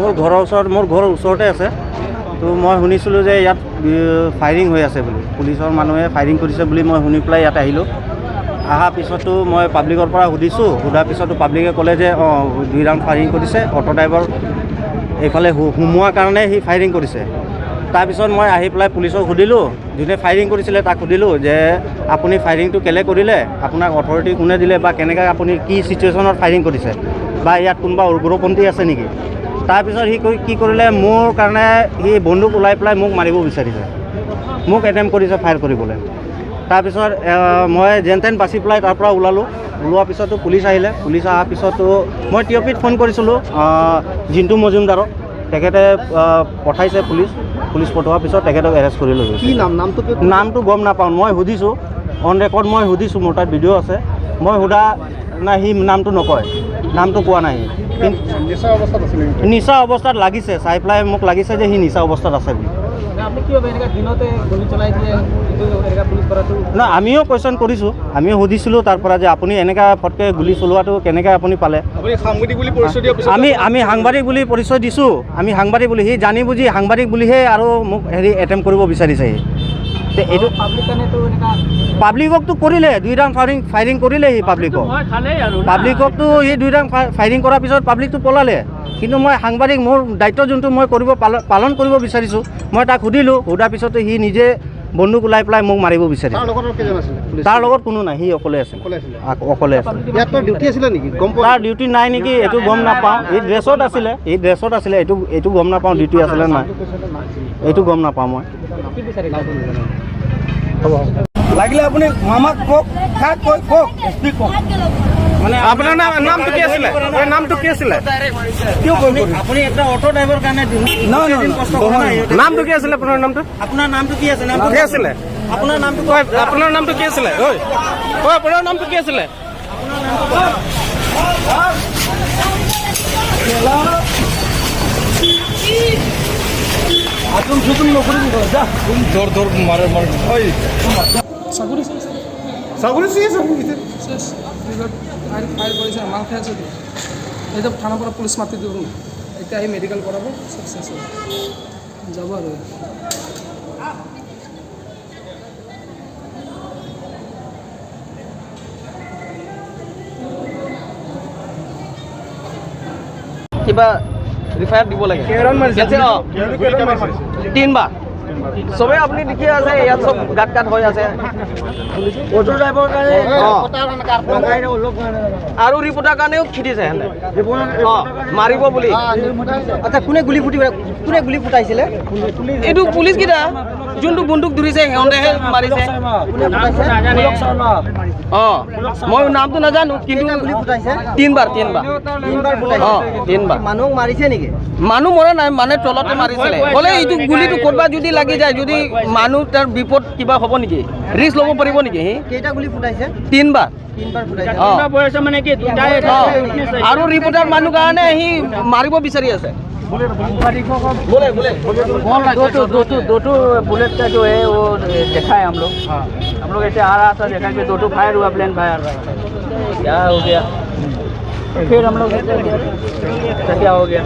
মোৰ ঘৰৰ ওচৰত, মোৰ ঘৰৰ ওচৰতে আছে। তো মই শুনিছিলোঁ যে ইয়াত ফায়াৰিং হৈ আছে বুলি, পুলিচৰ মানুহে ফায়াৰিং কৰিছে বুলি মই শুনি পেলাই ইয়াত আহিলোঁ। অহাৰ পিছতো মই পাব্লিকৰ পৰা সুধিছোঁ, সোধাৰ পিছতো পাব্লিকে ক'লে যে অঁ, 2 ৰাউণ্ড ফায়াৰিং কৰিছে, অ'টো ড্ৰাইভাৰ এইফালে সোমোৱাৰ কাৰণে সি ফায়াৰিং কৰিছে। তাৰপিছত মই আহি পেলাই পুলিচক সুধিলোঁ, যোনে ফায়াৰিং কৰিছিলে তাক সুধিলোঁ যে আপুনি ফায়াৰিংটো কেলৈ কৰিলে, আপোনাক অথৰিটি কোনে দিলে বা কেনেকৈ আপুনি কি চিটুৱেশ্যনত ফায়াৰিং কৰিছে বা ইয়াত কোনোবা উগ্ৰপন্থী আছে নেকি। তাৰপিছত সি কি কৰিলে, মোৰ কাৰণে সি বন্দুক ওলাই পেলাই মোক মাৰিব বিচাৰিছে, মোক এটেম্প কৰিছে ফায়াৰ কৰিবলৈ। তাৰপিছত মই যেন তেন বাচি পেলাই তাৰ পৰা ওলালোঁ। ওলোৱাৰ পিছতো পুলিচ আহিলে। পুলিচ অহাৰ পিছতো মই টি অ' পিত ফোন কৰিছিলোঁ জিন্তু মজুমদাৰক, তেখেতে পঠাইছে পুলিচ। পুলিচ পঠোৱাৰ পিছত তেখেতক এৰেষ্ট কৰি লৈ গৈছে। কি নাম? নামটো? নামটো গম নাপাওঁ, মই সুধিছোঁ, অন ৰেকৰ্ড মই সুধিছোঁ, মোৰ তাত ভিডিঅ' আছে। মই সোধা নাই, সি নামটো নকয়, নামটো কোৱা নাই। সি নিচা অৱস্থাত লাগিছে, চাই পেলাই মোক লাগিছে যে সি নিচা অৱস্থাত আছে বুলি। না, আমিও কুৱেশ্যন কৰিছোঁ, আমিও সুধিছিলোঁ তাৰ পৰা যে আপুনি এনেকুৱা ফটকৈ গুলি চলোৱাটো কেনেকৈ আপুনি পালে। আমি সাংবাদিক বুলি পৰিচয় দিছোঁ, আমি সাংবাদিক বুলি, সি জানি বুজি সাংবাদিক বুলিহে আৰু মোক হেৰি এটেম্প কৰিব বিচাৰিছে সি। এইটো পাব্লিককতো কৰিলে, 2 ৰাউণ্ড ফায়াৰিং কৰিলে সি পাব্লিকক। পাব্লিককতো সি 2 ৰাউণ্ড ফায়াৰিং কৰাৰ পিছত পাব্লিকটো পলালে। কিন্তু মই সাংবাদিক, মোৰ দায়িত্ব যোনটো মই কৰিব পালন কৰিব বিচাৰিছোঁ, মই তাক সুধিলোঁ। সোধাৰ পিছতো সি নিজে বন্দুক ওলাই পেলাই মোক মাৰিব বিচাৰিছে। তাৰ লগত কোনো নাই, সি অকলে আছিল, অকলে আছিল। তাৰ ডিউটি নাই নেকি এইটো গম নাপাওঁ। সি ড্ৰেছত আছিলে, সি ড্ৰেছত আছিলে, এইটো গম নাপাওঁ ডিউটি আছিলে নাই, এইটো গম নাপাওঁ মই। লাগিলে আপুনি মামাক কওক, কাক কয় কওক, এছ পি কওক। মানে আপোনাৰ নামটো কি আছিলে? নামটো কি আছিলে? কিয় আপুনি এটা অটো ড্ৰাইভাৰ কাৰণে নামটো কি আছিলে? আপোনাৰ নামটো? আপোনাৰ নামটো কি আছে? নামটো কি আছিলে? আপোনাৰ নামটো? আপোনাৰ নামটো কি আছিলে? ঐ ঐ, আপোনাৰ নামটো কি আছিলে? ফায়াৰ কৰিছে, মাল খাই আছে। এতিয়া থানাৰ পৰা পুলিচ মাতি দিব, এতিয়া আহি মেডিকেল কৰাব, চাকচেছ যাব আৰু। কিবা ৰিফায়াৰ দিব লাগে 3 বাৰ। চবে আপুনি দেখি আছে, ইয়াত চব গাত গাত হৈ আছে। অটো ড্ৰাইভাৰ কাৰণে আৰু ৰিপৰ্টাৰ কাৰণেও খেদিছে সিহঁতে মাৰিব বুলি। আচ্ছা, কোনে গুলি ফুটি, কোনে গুলি ফুটাইছিলে? এইটো পুলিচ কেইটা যোনটো বন্দুক ধৰিছে সিহঁতেহে মাৰিছে। অঁ, মই নামটো নাজানো, কিন্তু 3 বাৰ 3 বাৰ 3 বাৰ। মানুহক মাৰিছে নেকি? মানুহ মৰা নাই, মানে তলতে মাৰিছিলে। ক'লে এইটো গুলিটো ক'ৰবাত যদি লাগি যায়, যদি মানুহ তাৰ বিপদ কিবা হ'ব নেকি, ৰিস্ক ল'ব পাৰিব নেকি সি? কেইটা গুলি ফুটাইছে? 3 বাৰ। 3 বাৰ ফুটাইছে। আৰু ৰিপৰ্টাৰ মানুহ কাৰণে সি মাৰিব বিচাৰি আছে। बोले बोले दो बुलेट का जो है वो देखा है हम लोग। हम लोग ऐसे आ रहा था, देखा कि 2 फायर हुआ, प्लेन फायर क्या हो गया, फिर हम लोग क्या हो गया।